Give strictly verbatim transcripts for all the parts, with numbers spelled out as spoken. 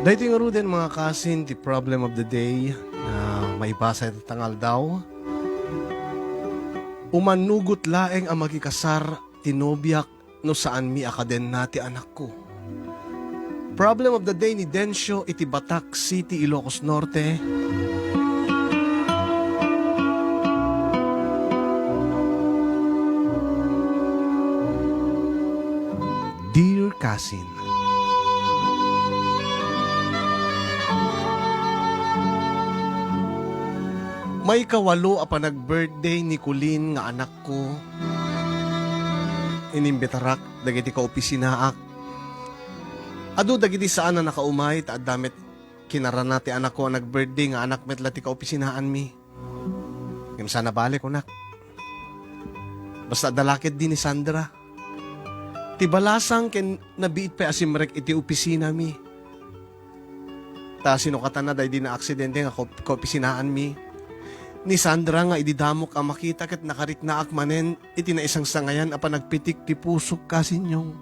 Daytoy ngaruden, mga kasin, ti problem of the day nga maibasa ita nga aldaw. Umanugot laeng a makikasar ti nobiak no saanmi a kadenna ti anakko. Problem of the day ni Dencio iti Batac City, Ilocos Norte. Dear Cousin, maikawalo a panag-birthday ni Colleen nga anakko. Inimbitarak dagiti kaopisinaak. Adu dagiti saan a nakaumay ta adda met kinarana ti anakko a nag-birthday nga anak met la ti kaopisinaanmi. Ngem saan a bale, kunak. Basta adda la ketdi ni Sandra. Ti balasang ken nabiit pay a simrek iti opisinami. Ta sinukatanna daydi naaksidente nga ko-, kaopisinaanmi. Ni Sandra nga idi damok a makita ket nakariknaak manen iti naisangsangayan a panagpitik ti pusok, kasinyong.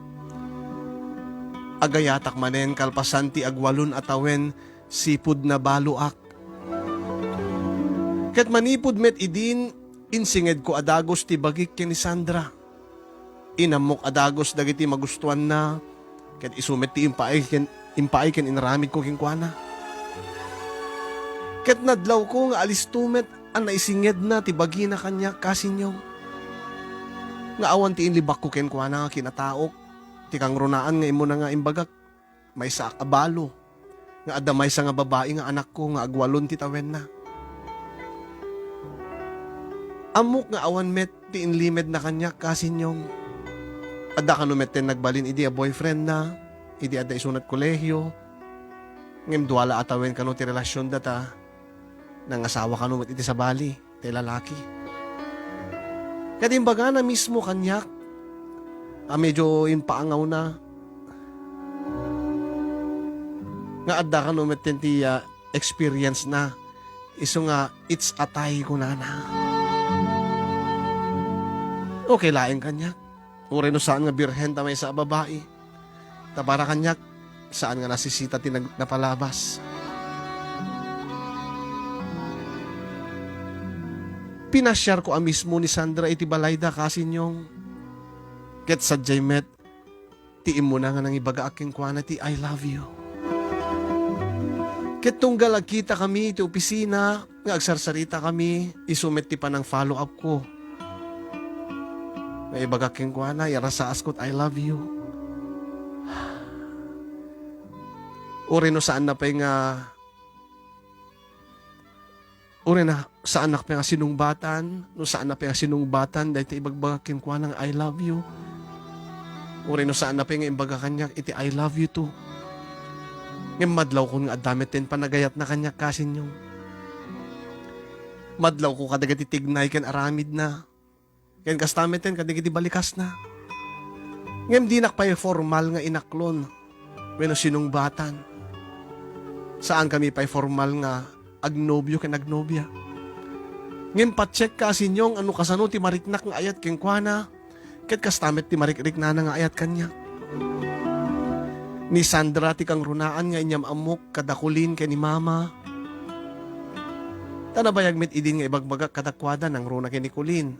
Agayatak manen kalpasan ti agwalon a tawen, sipud nabaloak. Ket manipud met idin, insingedko a dagus ti bagik ken ni Sandra. Inammok a dagus dagiti magustuanna, ket isu met ti impaay ken, impaay ken inaramidko kenkuana. Ket nadlawko nga alisto met a naisingedna ti bagina kaniak, kasinyong. Nga awan ti inlibakko kenkuana nga kinataok, ti kangrunaan nga immuna nga imbagak, maysaak a balo, nga adda maysa nga babai nga anakko nga agwalon ti tawenna. Ammok nga awan met ti inlimedna kaniak, kasinyong. Adda kano metten nagbalin idi a boyfriendna, idi adda isunat kolehio, ngem dua la a tawen kano ti relasionda ta nangasawa kano met iti sabali ti lalaki. Ket imbagana mismo kaniak a medyo impaangawna nga adda kano metten ti, ah, experience na. Isu nga, it's a tie, kunana. Okay laeng kaniak. Uray no saan nga birhen ta maysa a babai. Ta para kaniak, saan nga nasisita ti nag-, napalabas. Pinasiarko a mismo ni Sandra iti balayda, kasinyong. Ket sadiay met ti immuna nga nangibagaak kenkuana ti "I love you." Ket tunggal agkitakami iti opisina, nga agsarsaritakami, isu met ti panang-follow up ko. Nga ibagak kenkuana, irasaas ko ti "I love you." Uray no saanna pay nga, uray na saannak pay nga sinungbatan, no saanna pay nga sinungbatan, dayta ibagbagak kenkuana nga "I love you." Uray no saanna pay nga imbaga kaniak iti "I love you too." Ngem madlawkon nga adda met ti panagayatna kaniak, kasinyong. Madlawko kadagiti tignay ken aramidna. Ken kasta met ken kadagiti balikasna. Ngem dinak pay formal nga inaklon wenno sinungbatan. Saankami pay formal nga agnobio ken agnobia. Ngem patsek, kasinyong, no kasano ti mariknak nga ayat kenkuana, ket kasta met ti marikriknana nga ayat kaniak. Ni Sandra ti kangrunaan nga inyam-ammok kada Colleen ken ni Mama. Ta nabayag met idin nga ibagbagak kadakuada nangruna ken ni Colleen.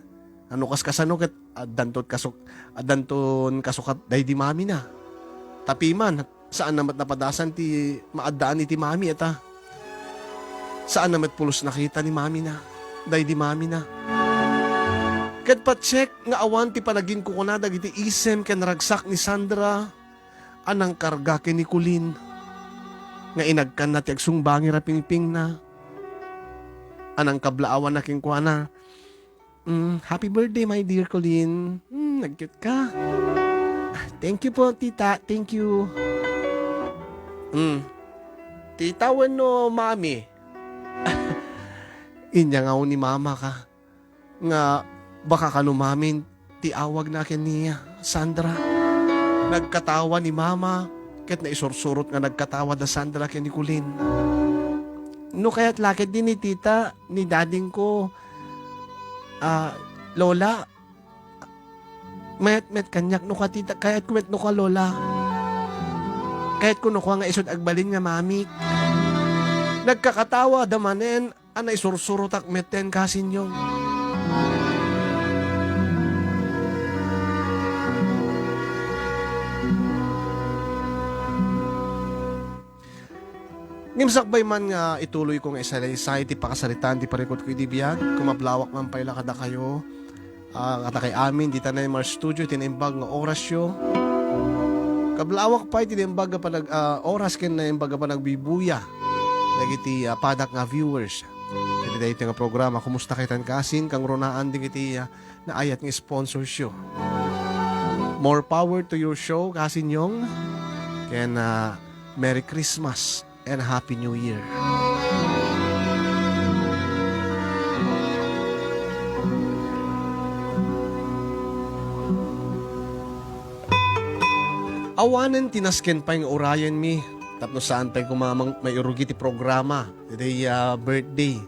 Ano kas kasano ket addanton kasuk-, addanton kasukat daydi mamina. Tapiman, saanna met napadasan ti maaddaan iti mami, ata. Saanna met pulos nakita ni mamina, daydi mamina. Ket patsek nga awan ti panaginkukuna dagiti isem ken ragsak ni Sandra a nangkarga ken ni Colleen nga inagkanna ti agsungbangi ra pingpingna a nangkablaawanna kenkuana. Mm, "Happy birthday, my dear Colleen. Mm, nag-cute ka." "Ah, thank you po, tita. Thank you." Hmm. Tita wenno mami? Inya nga ni mama ka, nga baka kano mamin ti awagna ken ni Sandra. Nagkatawa ni mama, ket naisursurot nga nagkatawa da Sandra ken ni Colin. No kayat la ketdi ni tita, ni dadingko, ah, Lola, mayat met kaniak no ka tita, kayatko met no ka Lola. Kayatko no ka nga isut' agbalin nga mamik. Nagkakatawa da manen, a naisursurotak metten, kasinyong. Ngem sakbay man nga ituloyko nga isalaysay ti pakasaritaan ti parikutko idi biag, kumablawak man pay la kadakayo, ah, kadakay amin dita Naymar Studio, iti naimbag nga orasyo. Kablawak pay ti naimbag nga panag-, ah, oras ken naimbag nga panagbibuya dagiti, ah, padak nga viewers iti daytoy nga programa. Kumusta kaytan kasin, kangrunaan dagiti, ah, naayat nga sponsors yo. More power to your show, Kasinyong. Ken, ah, Merry Christmas and Happy New Year. Awanen ti nasken pay nga urayenmi tapno saan pay koma mang-, mairugi ti programa, iti, ah, birthday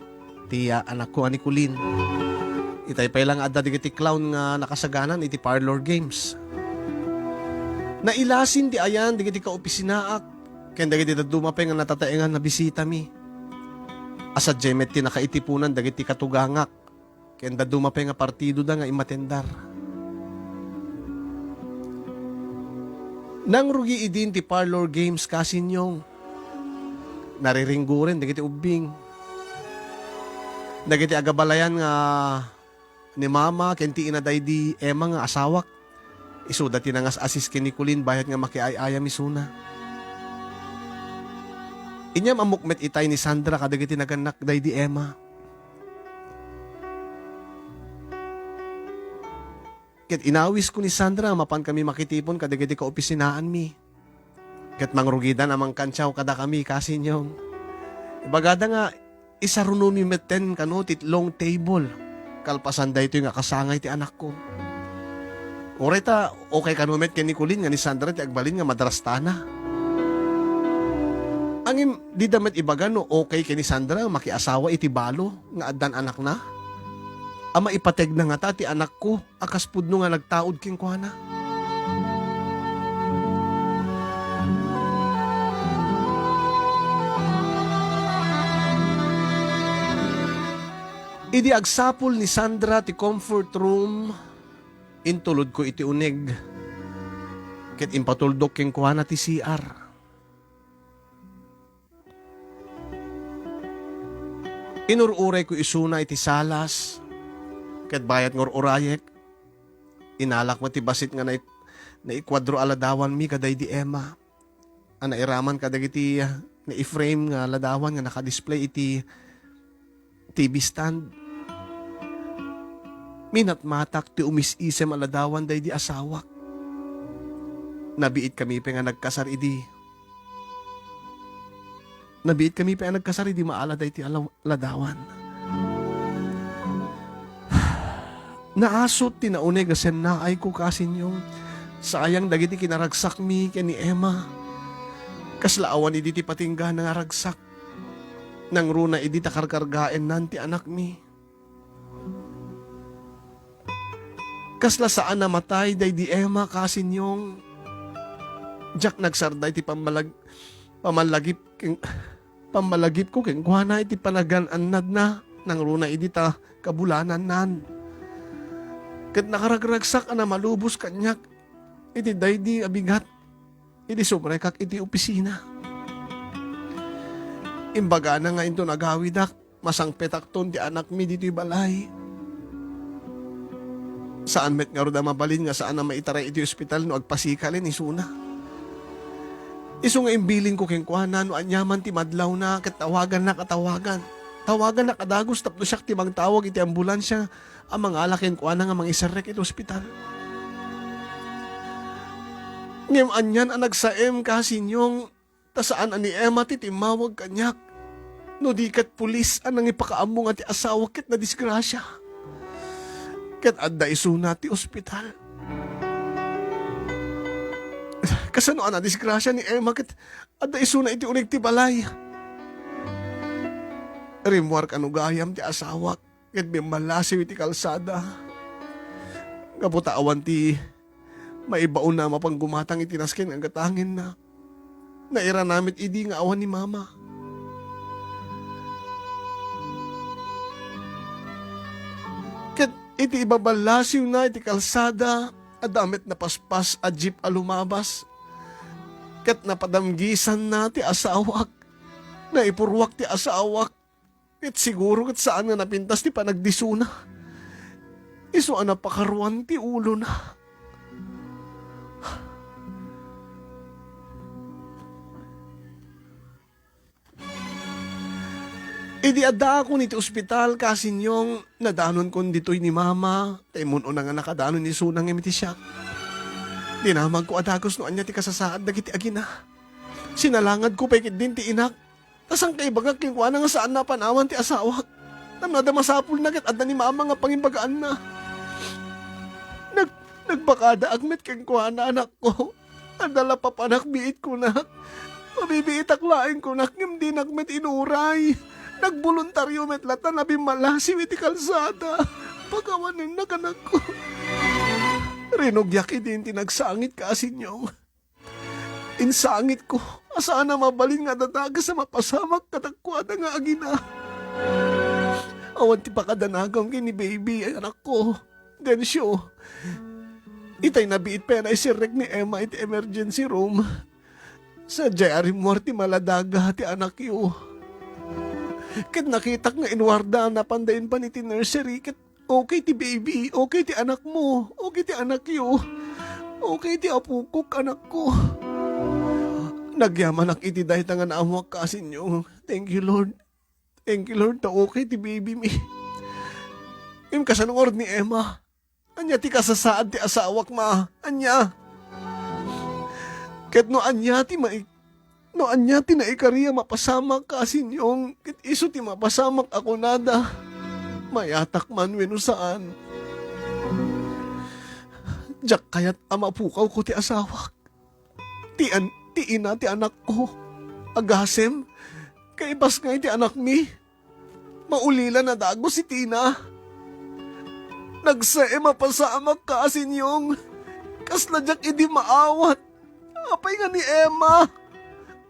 ti, ah, anakko a ni Colin. Itay pay la nga adda dagiti clown nga nakasaganan iti parlor games. Nailasin ti ayan dagiti kaopisinaak ken dagiti dadduma pay nga natataengan a bisitami. A sadiay met ti nakaitipunan dagiti katugangak ken dadduma pay nga partidoda nga immatendar. Nangrugi idin ti parlor games, kasinyong. Nariringguren dagiti ubbing. Dagiti agabalayan nga ni mama ken ti ina daydi Emma nga asawak, isuda ti nangas-assist ken ni Colin bayat nga makiay-ayam isuna. Inyam ammok met itay ni Sandra kadagiti nagannak daydi Emma. Ket inawisko ni Sandra a mapankami makitipon kadagiti kaopisinaanmi. Ket mangrugidan a mangkantiaw kadakami, kasinyong. Ibagada nga isarunomi metten kano ti long table, kalpasan daytoy nga kasangay ti anakko. Uray ta, okay kano met ken ni Colin nga ni Sandra ti agbalin nga madrastana. Ngem dida met ibaga no okay ken ni Sandra nga makiasawa iti balo nga addan anakna? A maipategna ngata ti anakko a kas pudno nga nagtaud kenkuana. Idi agsapul ni Sandra ti comfort room, intulodko iti uneg ket impatuldok kenkuana ti C R. Inur-urayko isuna iti salas, ket bayat nga ur-urayek, inalak met ti bassit nga nai-, naikuadro a ladawanmi kadaydi Emma, a nairaman kadagiti, ah, nai-frame nga ladawan nga nakadisplay iti T V stand. Minatmatak ti umis-isem a ladawan daydi asawak. Nabiitkami pay nga nagkasar idi. Nabiitkami pay a nagkasar idi maala daytoy a law-, ladawan. Naasut ti nauneg a sennaayko, kasinyong. Sayang dagiti kinaragsakmi ken ni Emma. Kasla awan idi ti patinggana nga ragsak. Nangruna idi ta karkargaennan ti anakmi. Kasla saan a matay daydi Emma, kasinyong. Diak nagsarday ti pammalag-, pammalagip ken-, pammalagipko kenkuana iti panagan-annadna, nangruna idi ta kabulanannan. Ket nakaragragsak a namalubos kaniak iti daydi a bigat idi sumrekak iti opisina. Imbagana nga inton agawidak, masangpetakton ti anakmi ditoy balay. Saan met ngarud a mabalin nga saan a maitaray iti ospital no agpasikalen isuna. Isu nga imbilinko kenkuana no aniaman ti madlawna ket tawagannak a tawagan. Tawagannak a dagus tapno siak ti mangtawag iti ambulansia a mangala kenkuana nga mangiserrek iti ospital. Ngem anian a nagsaem, kasinyong, Ta saan a ni Emma ti timmawag kaniak. No di ket pulis a nangipakaammo nga ti asawak ket nadisgrasia. Ket adda isuna ti ospital. Kasano a nadisgrasia ni Emma ket adda isuna iti unig ti balay? Rimmuar kano gayam ti asawak ket bimmallasiw iti kalsada. Gapu ta awan ti maibaonna a mapanggumatang iti nasken nga gatangenna, nairana met idi nga awan ni Mama. Ket iti ibaballasiwna iti kalsada, adda met napaspas a jeep a lumabas. Ket napadamgisanna ti asawak. Naipurruak ti asawak. Ket siguro ket saan nga napintas ti panagdisuna. Isu a napakaruan ti ulona. Idi addaakon iti ospital, kasinyong, nadanonkon ditoy ni Mama, ta immun-una nga nakadanon ni Suna ngem iti siak. Dinamagko a dagus no ania ti kasasaad dagiti agina. Sinalangadko pay ketdin ti inak. Ta saan kaibagak kenkuana nga saanna a panawan ti asawak. Namnada masapulna ket adda ni Mama nga pangimbagaanna. Nag-, nagbakadaak met kenkuana, anakko. Adda la papanak biit kunak. Mabibiitak laeng kunak ngem dinak met inuray. Nagboluntario met latta a bimmallasiw iti kalsada. Pakawanennak, anakko. Rinugiak idin ti nagsangit, kasinyong. Insangitko a saan a mabalin nga adda dakes a mapasamak kadakuada nga agina. Awan ti pakadanagam ken ni baby, anakko. Dencio, itay nabiit pay a naisirrek ni Emma iti emergency room. Sadiay a rimmuar ti maladaga ti anakyo. Ket nakitak nga inwarda a napanda impan iti nursery ket okay ti baby, okay ti anakmo, okay ti anakyo, okay ti apokok, anakko. Nagyamanak iti dayta nga naammoak, kasinyong. Thank you, Lord. Thank you, Lord, ta okay ti baby mi. Ngem kasano ngarud ni Emma? Ania ti kasasaad ti asawak, ma? Ania? Ket no ania ti mai-, no ania ti naikari a mapasamak, kasinyong, ket isu ti mapasamak a kunada, mayatak man wenno saan. Diak kayat a mapukawko ti asawak. Ti an-, ti ina ti anakko. Agasem, kaibasngay ti anakmi. Maulilan a dagus iti ina. Nagsaem a pasamak, kasinyong. Kasla diak idi maawat. Apay nga ni Emma?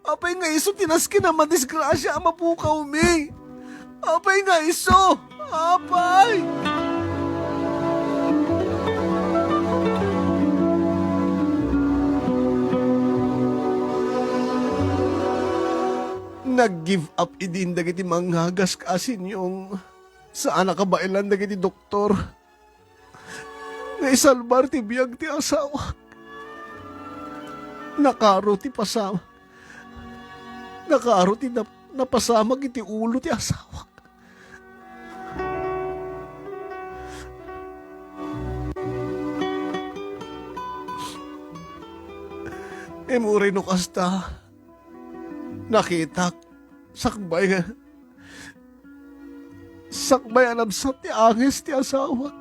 Apay nga isu ti nasken a madisgrasia a mapukawmi? Apay nga isu? Apay! Nag-give up idin dagiti mangngagas, kasinyong. Saan a kabaelan dagiti doktor nga isalbar ti biag ti asawak. Nakaro ti pasam-, nakaro ti nap-, napasamak iti ulo ti asawak. Ngem uray no kasta, nakitak sakbay nga Sakbay a nabsat ti angis ti asawak,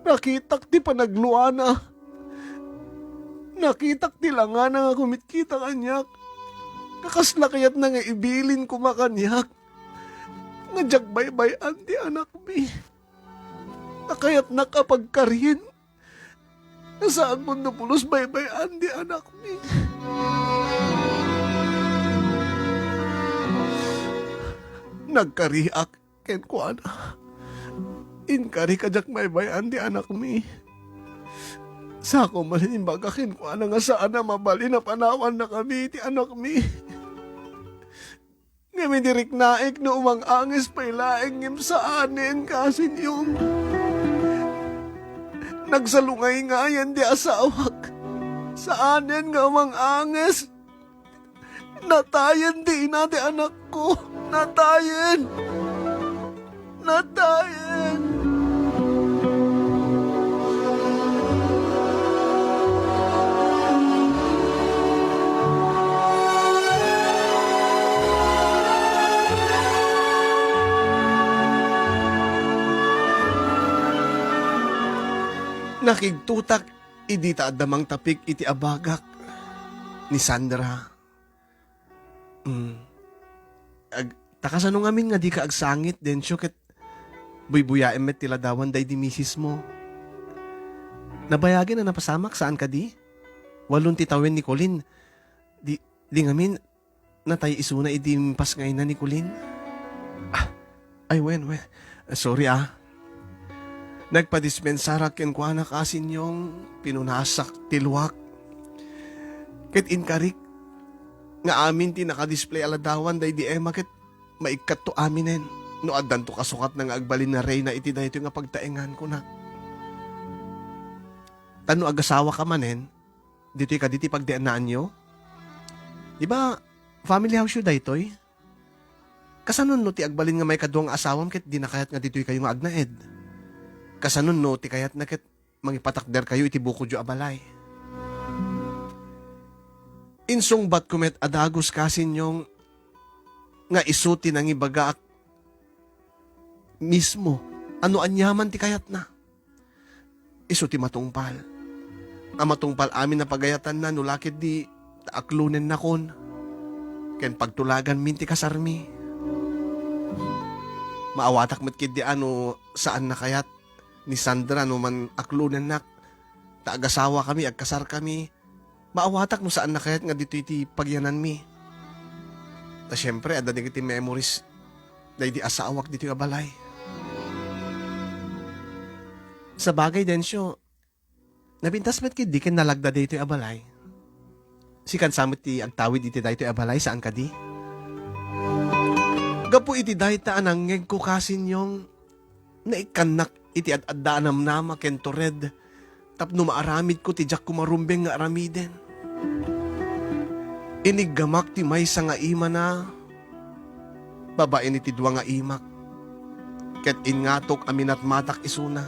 nakitak ti panagluana. Nakitak ti langana nga kumitkita kaniak. Nga kasla kayatna nga ibilin koma kaniak nga diak baybay-an ti anakmi. Nga kayatnak a pagkarien. Saan no pulos baybay-an ti anakmi. Nagkariak kenkuana. Inkari a diak baybay-an ti anakmi. Sako man imbaga kenkuana nga saan a mabalin a panawannakami ti anakmi. Ngem idi riknaek no umang-angis pay laeng ngem saanen, kasinyong. Nagsalungay ngayen ti asawak. Saanen nga umang-angis. Natayen ti ina ti anakko. Natayen. Natayen. Nakigtotak idi ta adda mangtapik iti abagak ni Sandra. Mm. Ag-, ta kasano ngamin nga dika agsangit, Dencio, ket buybuyaem met ti ladawan daydi misismo? Nabayagen a napasamak, saan kadi? Walon ti tawen ni Colin. Di, di ngamin, natay isuna idi impasngayna ni Colin. Ah, ay, wen, wen. Sorry, ah. Nagpadispensarak kenkuana, Kasinyong, pinunasak ti luak. Ket inkarik nga amin ti nakadisplay a ladawan daydi Emma ket maikkatto aminen no addanto kasukatna nga agbalin a reyna iti daytoy nga pagtaengan, kunak. Ta no agasawaka manen, ditoy kadi ti pagdaynaanyo? Di ba, family house yo daytoy? Kasano no ti agbalin nga maikadua nga asawam ket dina kayat nga ditoy kayo nga agnaed? Kasano no ti kayatna ket mangipatakder kayo iti bukodyo a balay? Insungbatko met a dagus, Kasinyong, nga isu ti nangibagaak mismo a no aniaman ti kayatna. Isu ti matungpal. A matungpal amin a pagayatanna no la ketdi ta aklonennakon ken pagtulaganmin ti kasarmi. Maawatak met ketdi a no saanna kayat ni Sandra no man-aklonennak ta agasawakami, agkasarkami. Maawatak no saanna kayat nga ditoy ti pagyananmi. Ta siempre, adda dagiti memories daydi asawak ditoy a balay. Sabagay, Dencio, napintas met ketdi ken nalagda daytoy a balay. Sikan sa met ti agtawid iti daytoy a balay, saan kadi? Gapu iti dayta a nangngegko, Kasinyong, naikkannak iti ad-adda a namnama ken tured tapno maaramidko ti diak kumarumbeng nga aramiden. Iniggamak ti maysa nga imana babaen iti dua nga imak, ket ingngatok a minatmatak isuna.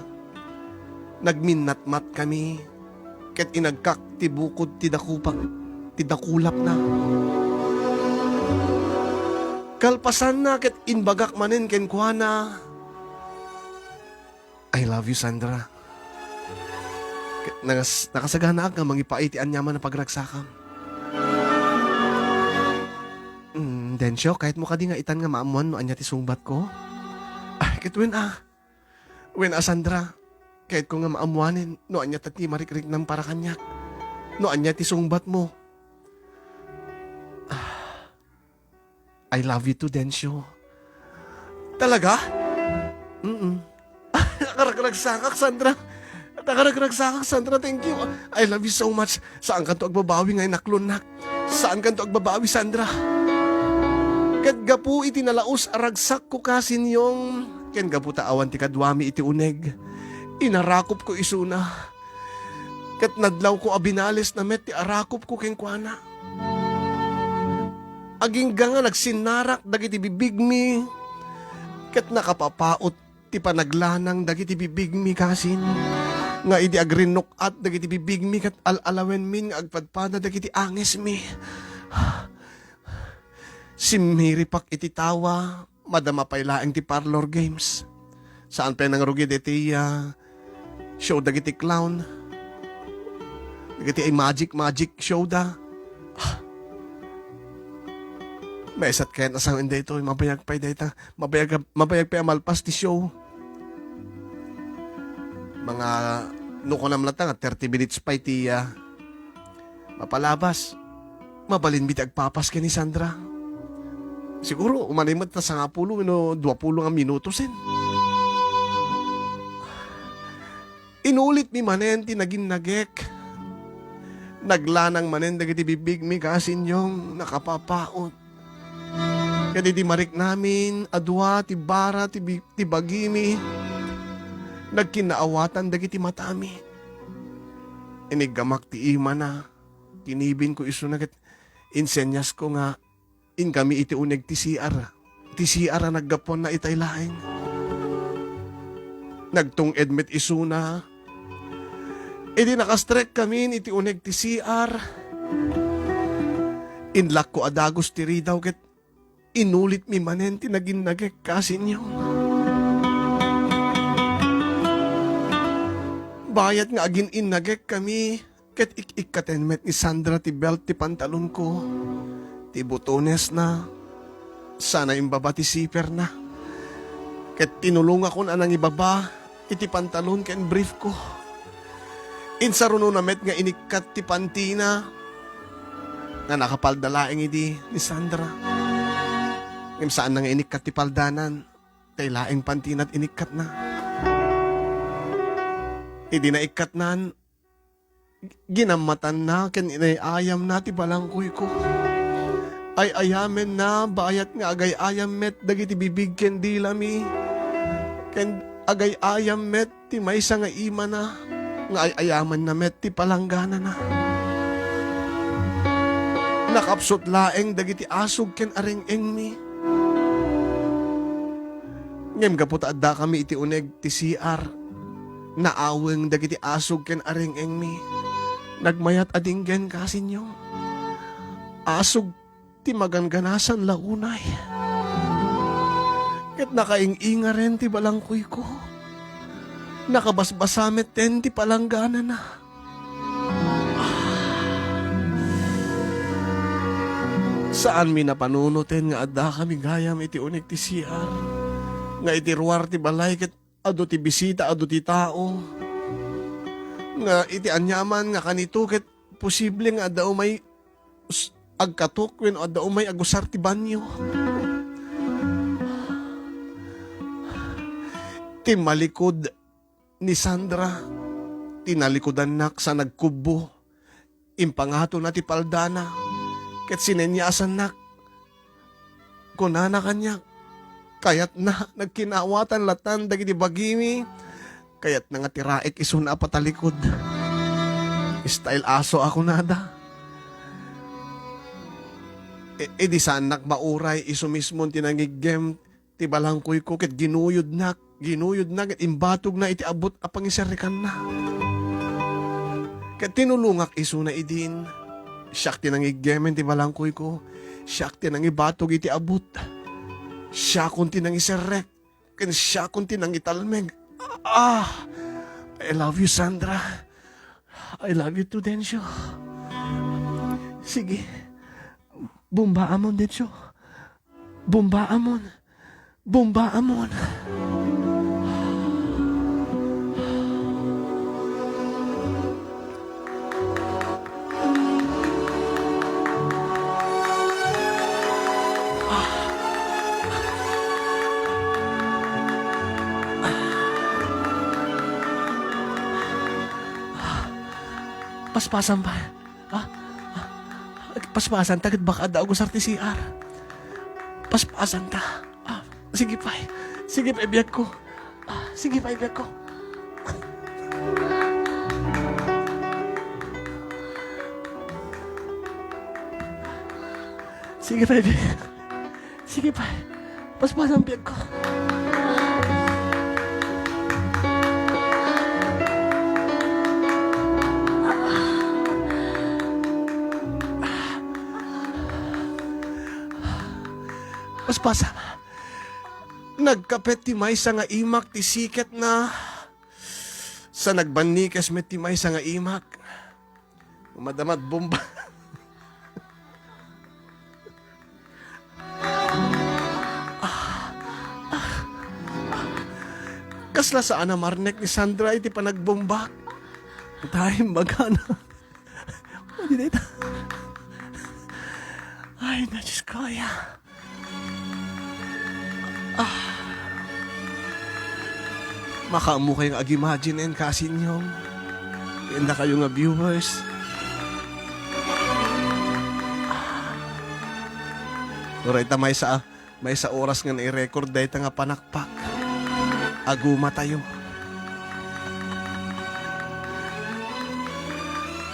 Nagminnatmatkami ket inagkak ti bukod ti dakupak, ti dakulapna. Kalpasanna ket imbagak manen kenkuana, "I love you, Sandra." Ket nakas-, nakasaganaak nga mangipaay ti aniaman a pagragsakam. Mm, Dencio, kayatmo kadi nga itan nga maammuan no ania ti sungbatko? Ah, ket wen a. Wen a, Sandra, kayatko nga maammuanen no ania ti marikriknam para kaniak. No ania ti sungbatmo. Ah, I love you too, Dencio. Talaga? Mm-mm. Nakaragragsakak, Sandra. Nakaragragsakak, Sandra. Thank you. I love you so much. Saankanto agbabawi nga inaklonnak. Saankanto agbabawi, Sandra. Ket gapu iti nalaus a ragsakko, Kasinyong, ken gapu ta awan ti kaduami iti uneg, inarakupko isuna. Ket nadlawko a binalesna met ti arakupko kenkuana. Agingga nga nagsinnarak dagiti bibigmi, ket nakapapaut ti panaglanang dagiti bibigmi, Kasin, nga idi agrinnuk-at dagiti bibigmi ket al-alawenmin nga agpadpada dagiti angesmi. Simmiripak iti tawa, madama pay laeng ti parlor games. Saan pay nangrugi daytoy, ah, show dagiti clown. Dagiti ay magic, magic show da. Maysat kayat a sangen daytoy, mabayag pay dayta. Mabayag, mabayag pay a malpas ti show. Mga, no kunam latta nga thirty minutes pay ti, ah, mapalabas. Mabalinmi ti agpapas ken ni Sandra. Siguro, umanay met ta sangapulo wenno duapulo nga minutosen. Inulitmi manen ti naginnagek. Naglanang manen dagiti bibigmi, Kasinyong, nakapapaut. Ket idi mariknamin a dua ti bara ti bi-, ti bagimi, nagkinnaawatan dagiti matami. Iniggamak ti imana, tinibinko isuna ket insenyasko nga inkami iti uneg ti C R. Ti C R a naggapuanna itay laeng. Nagtung-ed met isuna. Idi nakastrekkamin iti uneg ti C R, inlakko a dagus ti ridaw ket inulitmi manen ti naginnagek, Kasinyong. Bayat nga agin-innagekkami, ket ik-ikkaten met ni Sandra ti belt ti pantalonko, ti butonesna, sana imbaba ti siperna. Ket tinulongakon a nangibaba iti pantalon ken briefko. Insarunona met nga inikkat ti pantina nga nakapalda laeng idi ni Sandra. Ngem saanna nga inikkat ti paldanan, tay laeng pantina ti inikkatna. Idi naikkatnan, ginammatanna ken inay-ayamna ti balangkoyko. Ay-ayamenna bayat nga agay-ayam met dagiti bibig ken dilami, ken agay-ayam met ti maysa nga imana nga ay-ayamanna met ti palangganana. Nakapsut laeng dagiti asog ken areng-engmi. Ngem gapu ta addakami iti uneg ti C R, naaweng dagiti asog ken areng-engmi. Nagmayat a dinggen, kasinyo. Asog ti magangganasan la unay. Ket nakaing-ingaren ti balangkoyko. Nakabasbasa metten ti palangganana. Saanmi napanunoten nga addakami gayam iti uneg ti C R, nga iti ruar ti balay ket adu ti bisita, adu ti tao, nga iti aniaman nga kanito ket posible nga adda umay s-, agkatok wenno adda umay agusar ti banyo. Ti malikod ni Sandra, tinalikudannak sa nagkubbo. Impangatona ti paldana, ket sineniasannak. Kunana kaniak, "Kayatna, nagkinawatan latan dagiti bagimi. Kayatna nga tiraek isuna a patalikod." "Style aso a," kunada. I-, idi saannak mauray, isu mismo ti nangiggem ti balangkoyko ket ginuyodnak, ginuyodna ket imbatogna iti abut a pangiserrekanna. Ket tinulongak isuna idin. Siak ti nangiggemen ti balangkoyko. Siak ti nangibatog iti abut. Siakon ti nangiserrek. Ken siakon ti nangitalmeg. Ah! I love you, Sandra. I love you too, Dencio. Sige. Bombaamon, Dencio. Bombaamon. Bombaamon. Paspasan ba? Ah, ah, paspasanta ket baka adda agusar ti C R. Paspasanta. Ah, sige pay. Sige pay, biagko. Ah, sige pay, biagko. Sige pay, biag-, sige pay. Paspasan biagko. Paspasan. Nagkapet ti maysa nga imak ti siketna. Sa nagbannikes met ti maysa nga imak. Madamad bomba. Kasla saan a marnek ni Sandra iti panagbombak. Tay, magana. Pwede na ita. Ay, na, Diyos ko, ya. Ah. Makaammo kayo nga ag-imagine en, kasinyo. Yan na kayo nga viewers. Pero ita maysa, maysa oras nga nai-record dayta nga panakpak. Aguma tayo.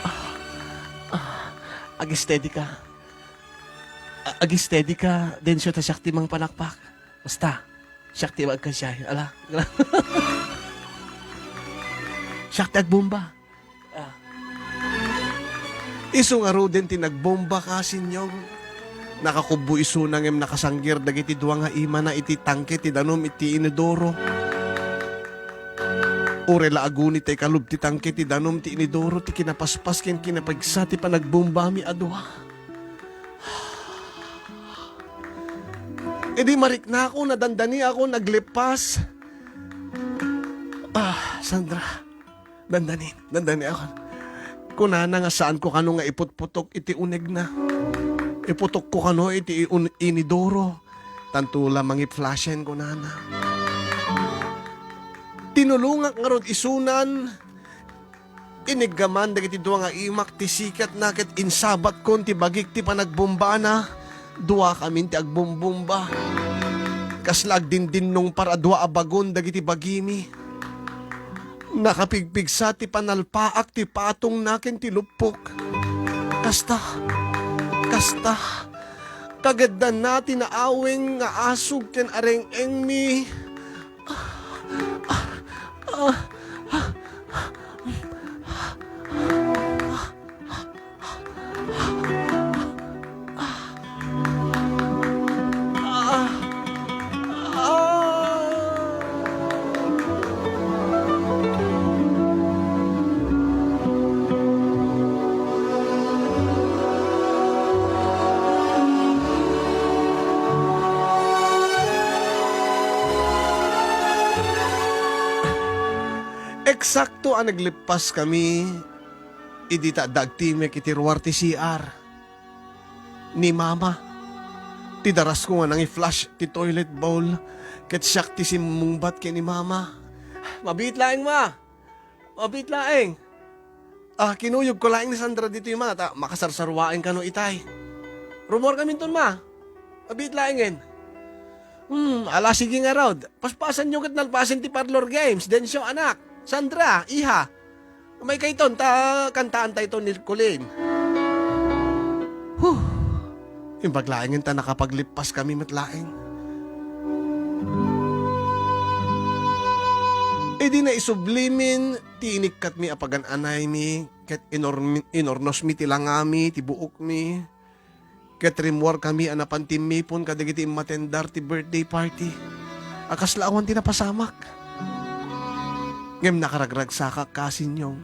Ah, ah, ag-steady ka. A-, ag-steady ka, Dencio, ta siak ti mangpanakpak. Basta, siak ti agkasiay. Ala. Siak ti agbomba. Ah. Isu ngaruden ti nagbomba, kasinyo. Nakakubbo isuna ngem nakasanggir dagiti dua nga imana iti tangke ti danum iti inodoro. Uray la aguni ta ikalub ti tangke ti danum ti inidoro ti kinapaspas ken kinapigsa ti panagbumbami a dua. Idi mariknako, nadandaniakon aglippas. Ah, Sandra, dandani, dandaniakon. Kunana nga saanko kano nga iputputok iti unegna. Iputokko kano iti un-, inidoro. Tanto la mangipflashen, kunana. Tinulongak ngarud isunan. Iniggaman dagiti dua nga imak ti siketna ket insabatkon ti bagik ti panagbumbana. Duakamin ti agbumbumba. Kasla agdindinnungpar a dua a bagon dagiti bagimi. Nakapigpigsa ti panalpaak ti patongna ken ti luppok. Kasta, kasta, kageddanna ti naaweng nga asug ken areng-engmi. Eksakto a naglippas kami idi ta adda agtimek iti ruar ti C R ni Mama. Ti darasko nga nangi-flush ti toilet bowl ket siak ti simmungbat ken ni Mama. Mabiit laeng, Ma! Mabiit laeng! Ah, kinuyogko laeng ni Sandra ditoy, Ma, ta makasarsaruaen kano itay. Rummuarkaminton, Ma. Mabiit laengen. Hmm, ala, sige ngarud. Paspasanyo ket nalpasen ti parlor games. Dencio, anak. Sandra, iha. Umaykayton, ta kantaantayton ni Colleen. Huh. Imbag laengen ta nakapaglippas kami met laeng. Idi naisublimin ti inikkatmi a pagan-anaymi, ket inor-, inornosmi ti langami, ti buokmi, ket rimmuarkami a napan timmipon kadagiti immatendar ti birthday party a kasla awan ti napasamak. Ngem nakaragragsakak, kasinyong.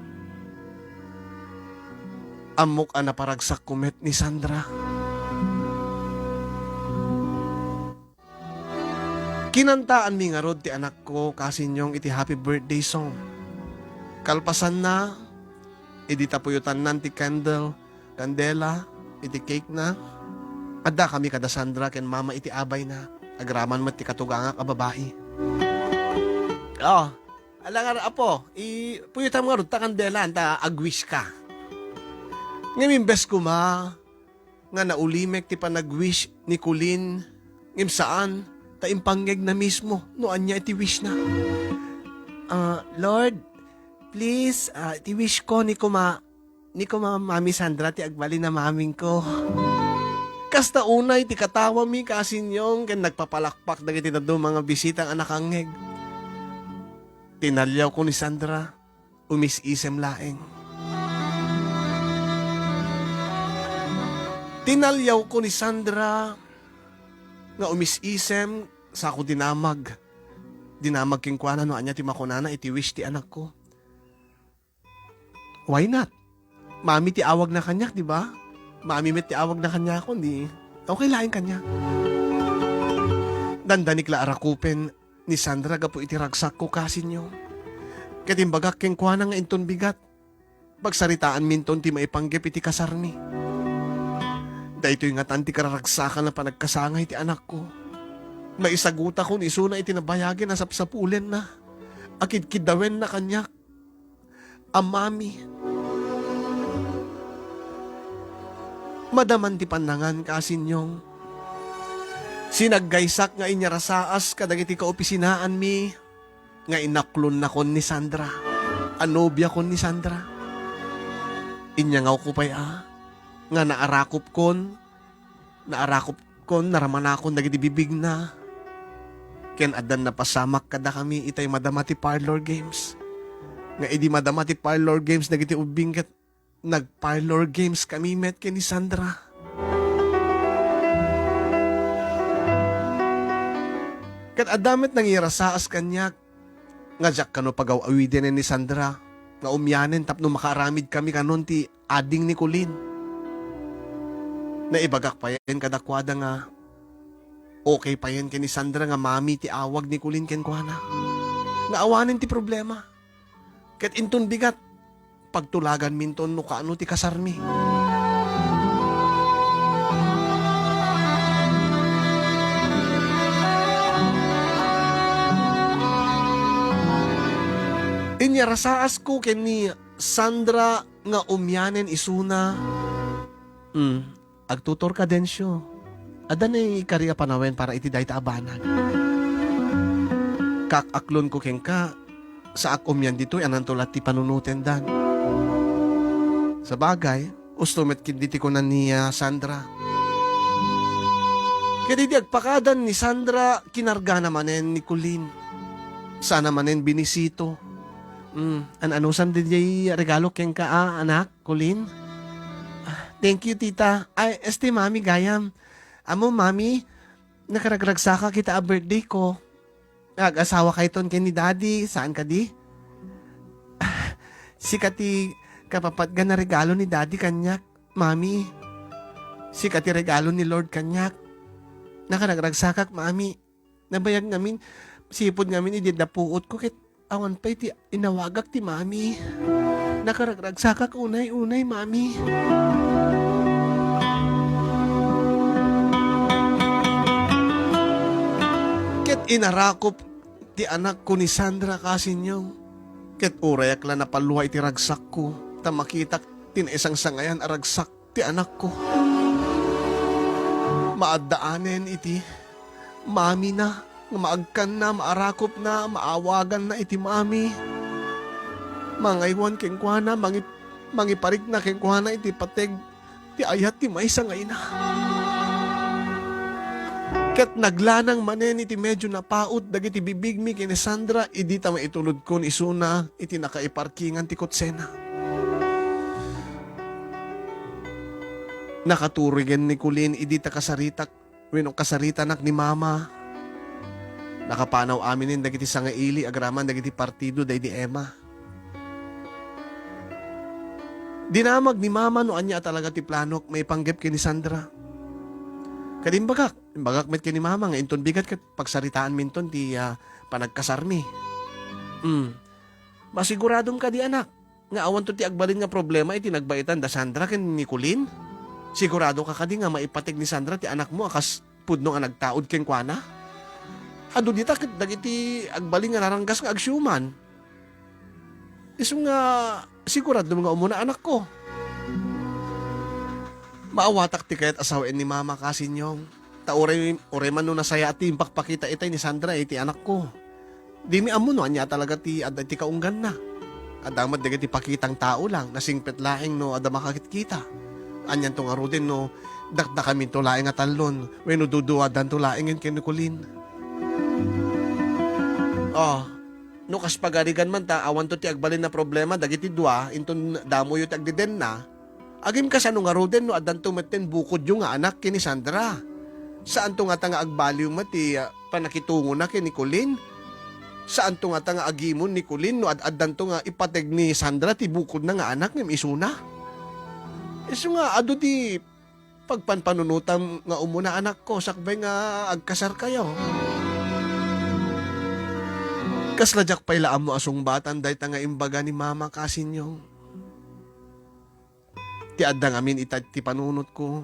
Ammok a naparagsakko met ni Sandra. Kinantaanmi ngarud ti anakko, kasinyong, iti happy birthday song. Kalpasanna, idi ta puyotannan ti candle, kandela, iti cake na, addakami kada Sandra ken Mama iti abayna. Agraman met ti katugangak a babai. Oh, ala nga, apo, i-, puyotam ngarud ta kandela, ta ag-wish ka. Ngem imbes koma nga naulimek ti panag-wish ni Colleen, ngem saan, ta impangngegna mismo no ania iti wishna. Ah, Lord, please, ah, iti wishko ni kuma-, ni kuma Mami Sandra ti agbalin a mamingko. Kasta unay ti katawami, kasinyong, ken nagpapalakpak dagiti dadduma nga bisita nga nakangngeg. Tinaliawko ni Sandra. Umis-isem laeng. Tinaliawko ni Sandra nga umis-isem, sako dinamag. Dinamag kenkuana no ania ti makunana iti wish ti anakko. Why not? Mami ti awagna kaniak, di ba? Mami met ti awagna kaniakon, di okay laeng kaniak. Dandanik la a rakupen ni Sandra gapu iti ragsakko, kasinyong. Ket imbagak kenkuana nga inton bigat, pagsaritaanminton ti maipanggep iti kasarmi. Daytoy ngatan ti kararagsakan a panagkasangay ti anakko. Naisagutakon isuna iti nabayagen a sapsapulenna, a kidkiddawenna kaniak a mami. Madaman ti pannangan, kasinyong. Sinaggaysak nga inyarasaas kadagiti kaopisinaanmi nga inaklonnakon ni Sandra, a nobiakon ni Sandra. Inyangawko pay a, nga naarakupkon, naarakupkon, naramanakon dagiti bibigna. Ken addan napasamak kadakami itay madama ti parlor games. Nga idi madama ti parlor games dagiti ubbing ket nag-parlor games kami met ken ni Sandra. Ket adda met nangirasaas kaniak nga diak kano pagaw-awidenen ni Sandra nga umianen tapno makaaramid kami kanon ti ading ni Colleen. Naibagak payen kadakuada nga okay payen ken ni Sandra nga mami ti awag ni Colleen kenkuana. Nga awanen ti problema. Ket inton bigat, pagtulaganminton no kaano ti kasarmi. Inyarasaasko ken ni Sandra nga umianen isuna. Hmm. Agtutorka, Dencio. Adda ni kari a panawen para iti dayta a banag. Kaak-aklonko kenka, saak umian ditoy, ananto la ti panunotendan. Sabagay, usto met ketdi ti kuna ni, ah, Sandra. Ket idi agpakadan ni Sandra, kinargana manen ni Colleen. Sana manen binisito. Hmm, an-anusan diay regalo kenka, ah, anak? Colleen? Ah, thank you, tita. Ay, este, mami, gayam. Amo, mami, nakaragragsakak ita a birthday ko. Ag-asawa kayton ken ni daddy, saan kadi? Ah, sika ti kapapatgan a regalo ni daddy kaniak, mami. Sika ti regalo ni Lord kaniak. Nakaragragsakak, mami. Nabayag ngamin, sipud ngamin idi adda puotko ket awan pay ti inawagak ti mami. Nakaragragsakak unay-unay, mami. Ket inarakop ti anakko ni Sandra, kasinyong. Ket urayak la napalua iti ragsakko, ta makitak ti naisangsangayan a ragsak ti anakko. Maaddaanen iti mamina, nga maagkanna, maarakopna, maawaganna iti mami. Mangaywan kenkuana, mangi-, mangiparikna kenkuana iti pateg ti ayat ti maysa nga ina. Ket naglanang manen iti medio napaut dagiti bibigmi ken ni Sandra idi ta maitulodkon isuna iti nakaiparkingan ti kotsena. Nakaturigen ni Colleen idi ta kasaritak wenno kasaritanak ni Mama. Nakapanaw aminen dagiti sangaili agraman dagiti partido daydi Emma. Dinamag ni Mama no ania a talaga ti planok maipanggep ken ni Sandra. Ket imbagak, imbagak met ken ni Mama nga inton bigat ket pagsaritaanminton ti, ah, panagkasarmi. Hmm. Masiguradom kadi, anak, nga awanto ti agbalin nga problema iti nagbaetan da Sandra ken ni Colleen? Sigurado ka kadi nga maipateg ni Sandra ti anakmo a kas pudno nga nagtaud kenkuana? Adu dita ket dagiti agbalin nga naranggas nga agsiuman. Isu nga siguradom nga umuna, anakko. Maawatak ti kayat a sawen ni Mama, kasinyong. Ta uray, uray man no nasayaat ti impakpakita itay ni Sandra iti anakko. Dimi ammo no ania talaga ti adda iti kaungganna. Adda met dagiti pakitang tao lang, nasingpet laeng no adda makakitkita. Anianto ngaruden no dakdakaminto laeng a tallon, wenno duduadanto laengen ken ni Colleen. Oh, no kas pagarigan man ta awanto ti agbalin a problema dagiti dua, inton damoyo ti agdedenna, agim kasano ngaruden no addanto metten bukodyo nga anak ken ni Sandra? Saanto ngata nga agbaliw met ti, ah, pannakitungona ken ni Colleen? Saanto ngata nga agimon ni Colleen no ad-addanto nga ipateg ni Sandra ti bukodna nga anak ngem isuna? Isu nga adu ti pagpanpanunotam nga umuna, anakko, sakbay nga agkasarkayo. Kasla diak pay la ammo a sungbatan dayta nga imbaga ni Mama, kasinyong. Ti adda ngamin ita ti panunotko,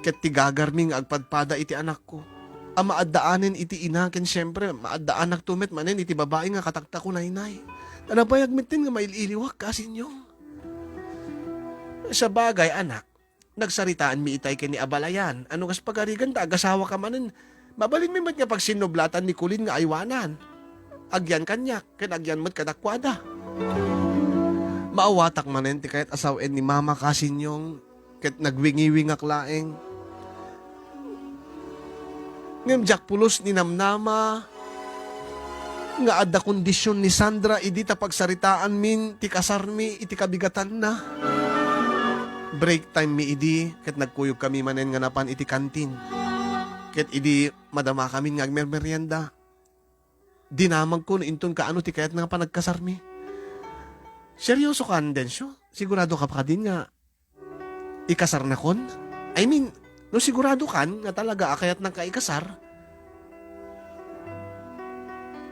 ket ti gagarmi nga agpadpada iti anakko, a maaddaanen iti ina ken siempre, maaddaanakto met manen iti babai nga kataktakunaynay. Ta nabayag metten nga mail-iliwak, kasinyong. Sabagay, anak, nagsaritaanmi itay ken ni abalayan. Ano kas pagarigan ta agasawaka manen? Mabalinmi met nga pagsinnublatan ni Colleen nga aywanan. Agyan kaniak, ken agyan met kadakuada. Maawatak manen ti kayat a sawen ni Mama, kasinyong, ket nagwingiwingak laeng. Ngem diak pulos ninamnama nga adda kondisyon ni Sandra idi ta pagsaritaanmin ti kasarmi iti kabigatanna. Break time mi idi, ket nagkuyogkami manen nga napan iti kantin. Ket idi madamakamin nga agmermerienda, dinamagko no inton kaano ti kayat nga panagkasarmi. Seryoso kan, Dencio? Sigurado ka pa kadin nga ikasarnakon? I mean, no sigurado kan nga talaga a kayatnaka ikasar,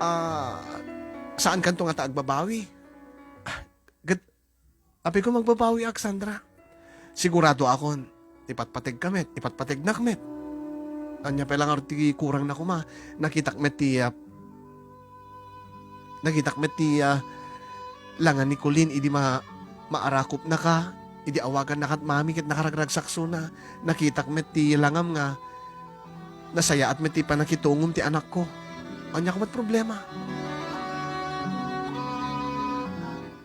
ah, saan kanto nga ta agbabawi? Ah, gat-, apay ko magbabawiak, Sandra. Sigurado akon, ipatpategka met, ipatpategnak met. Ania pay la ngarud ti kurangna koma, nakitak met ti, ah, nakitak met ti, ah, langan ni Colleen idi ma-, maarakupnaka, idi awagannakat mami ket nakaragragsaksona. Nakitak met ti langam nga nasayaat met ti pannakitungom ti anakko. Ania koma ti problema?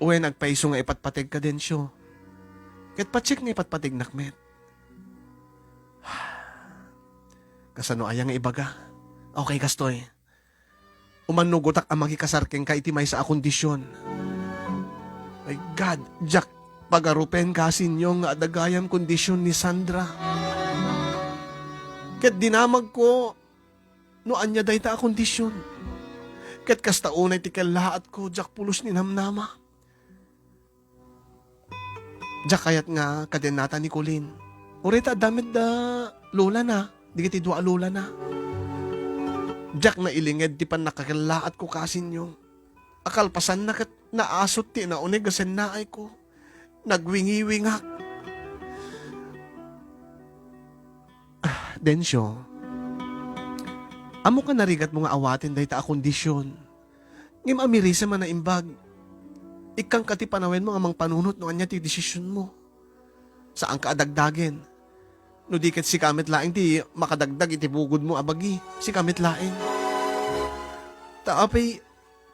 Wen, agpayso nga ipatpategka, Dencio. Ket patsek nga ipatpategnak met. Kasano aya nga ibaga? Okay, kastoy. Umannugotak a makikasar kenka iti maysa a kondisyon. My God, diak pagarupen, Kasinyo, nga adda gayam kondisyon ni Sandra. Ket dinamagko no ania dayta a kondisyon. Ket kasta unay ti kellaatko, diak pulos ninamnama. Diak kayat nga kadennata ni Colleen. Uray ta adda met da lolana, dagiti dua a lolana. Diak nailinged ti pannakakellaatko, Kasinyo. A kalpasanna ket naasut ti nauneg a sennaayko. Nagwingiwingak. Ah, Dencio, ammok a narigatmo nga awaten dayta a kondisyon. Ngem amirisem a naimbag. Ikkangka ti panawenmo nga mangpanunot no ania ti desisionmo. Saanka a dagdagen. No di ket sika met laeng ti makadagdag iti bukodmo a bagi. Sika met laeng. Ta apay,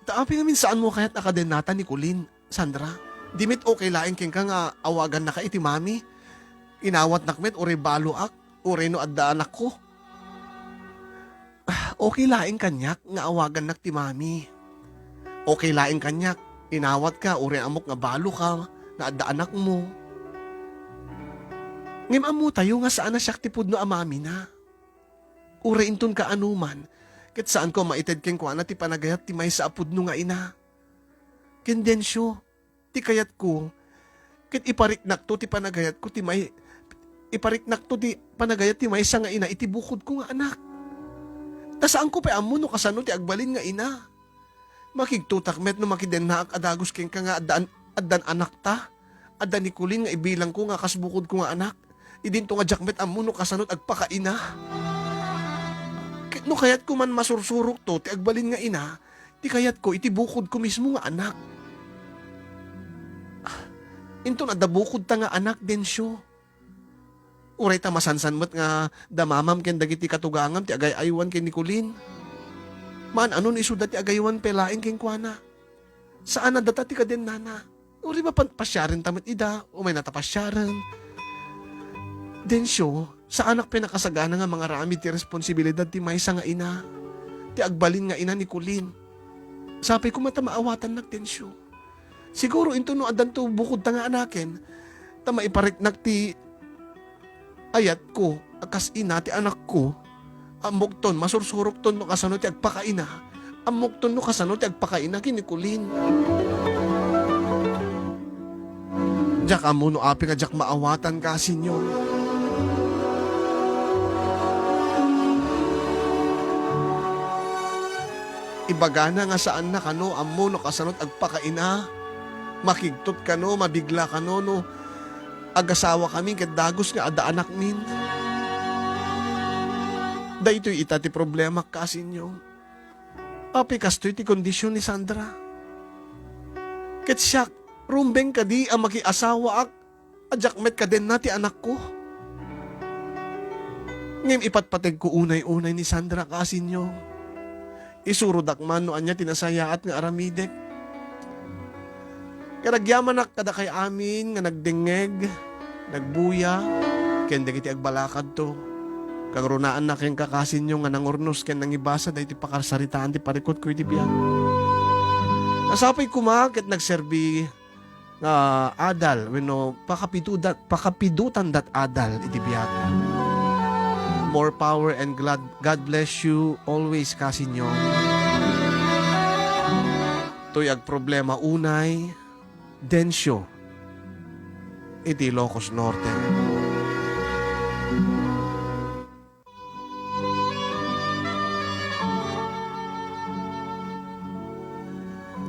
ta apay ngamin saanmo kayat a kadennata ni Colleen, Sandra? Di met okay laeng kenka nga awagannaka iti mami? Inawatnak met uray baloak, uray no adda anakko. Ah, okay laeng kaniak nga awagannak ti mami. Okay laeng kaniak, inawatka, uray ammok nga baloka, nga adda anakmo. Ngem ammotayo nga saan a siak ti pudno a mamina. Uray inton kaanoman, ket saanko a maited kenkuana ti panagayat ti maysa a pudno nga ina. Ken Dencio, ti kayatko, ket ipariknakto ti panagayatko ti may-, ipariknakto ti panagayat ti maysa nga ina iti bukodko nga anak. Ta saanko pay ammo no kasano ti agbalin nga ina. Makigtutak met no makidennaak a dagus kenka nga addan, addan anakta, adda ni Colleen nga ibilangko nga kas bukodko nga anak. Idinto nga diak met ammo no kasano ti agpakaina. Ket no kayatko man masursurokto ti agbalin nga ina, ti kayatko iti bukodko mismo nga anak. Inton adda bukodta nga anak, Dencio. Uray ta masansan met nga da mamam ken dagiti katugangam ti agay-aywan ken ni Colleen. Maan-ano no isuda ti agaywan pay laeng kenkuana. Saan a data ti kadennana. Uray mapan-, pasiarenta met ida, umaynata pasiaren. Dencio, saanak pay nakasagana nga mangaramid ti responsibilidad ti maysa nga ina. Ti agbalin nga ina ni Colleen. Sapay koma ta maawatannak, Dencio. Siguro inton no addanto bukodta nga anaken, ta maipariknak ti ayatko a kas ina ti anakko. Ammokton, masursurokton no kasano ti agpakaina. Ammokton no kasano ti agpakaina ken ni Colleen. Diak ammo no apay nga diak maawatan, Kasinyo. Ibagana nga saanna kano ammo no kasano ti agpakaina. Makigtot kano, mabigla kano no agasawakami ket dagus nga adda anakmin. Daytoy ita ti problemak, Kasinyo. Apay kastoy ti kondisyon ni Sandra. Ket siak, rumbeng kadi a makiasawaak a diak met kadenna ti anakko. Ngem ipatpategko unay-unay ni Sandra, Kasinyo. Isurodak man no ania ti nasayaat nga aramidek. Ket agyamanak kadakay amin nga nagdengngeg, nagbuya, ken dagiti agbalakadto. Kagrunaanna kenka, Kasinyo, nga nangurnos ken nangibasa daytoy pakarsaritaan ti parikutko iti biag. Nasapay koma ket nagserbi nga adal wenno pakapidudat-, pakapidutanda ti adal iti biag. More power and glad-, God bless you always, Kasinyo. toy agproblema unay, Dencio, iti Ilocos Norte.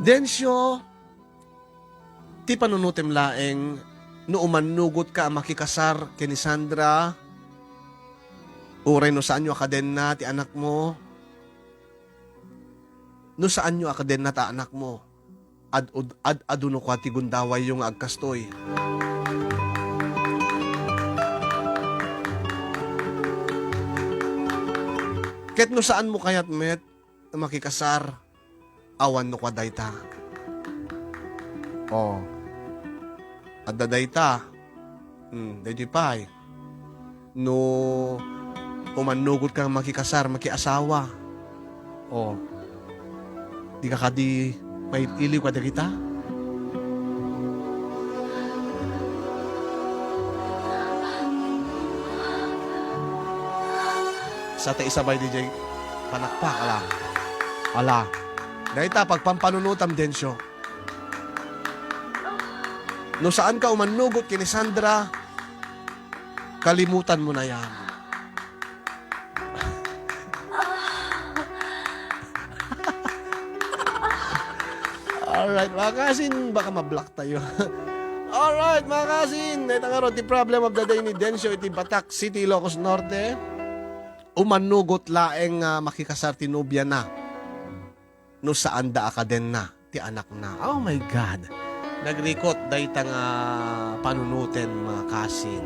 Dencio, ti panunutem laeng no umannugotka a makikasar ken ni Sandra, uray no saanyo a kadenna ti anakmo, no saanyo a kadenna ta anakmo, ad-, ad-, adu no kua ti gundawayyo nga agkastoy. Ket no saanmo kayat met a makikasar, awan no kua dayta. Oh. Adda dayta. Hmm, daytoy pay. No umannugotka nga makikasar, makiasawa. Oh. Dika kadi mailiw kadagita? Sa ta isabay diay panakpak, ala. Ala. Dayta, pagpampanunotam, Dencio. No saanka umannugot ken ni Sandra, kalimutan mo na yan. Alright, mga kasin, baka ma-block tayo. Alright, mga kasin, ita ngarud ti problem of the day ni Dencio iti Batac City, Ilocos Norte. Umannugot laeng nga makikasar ti nobiana no saanda a kadenna ti anakna. Oh my God! Nagrikot dayta nga panunoten, mga kasin.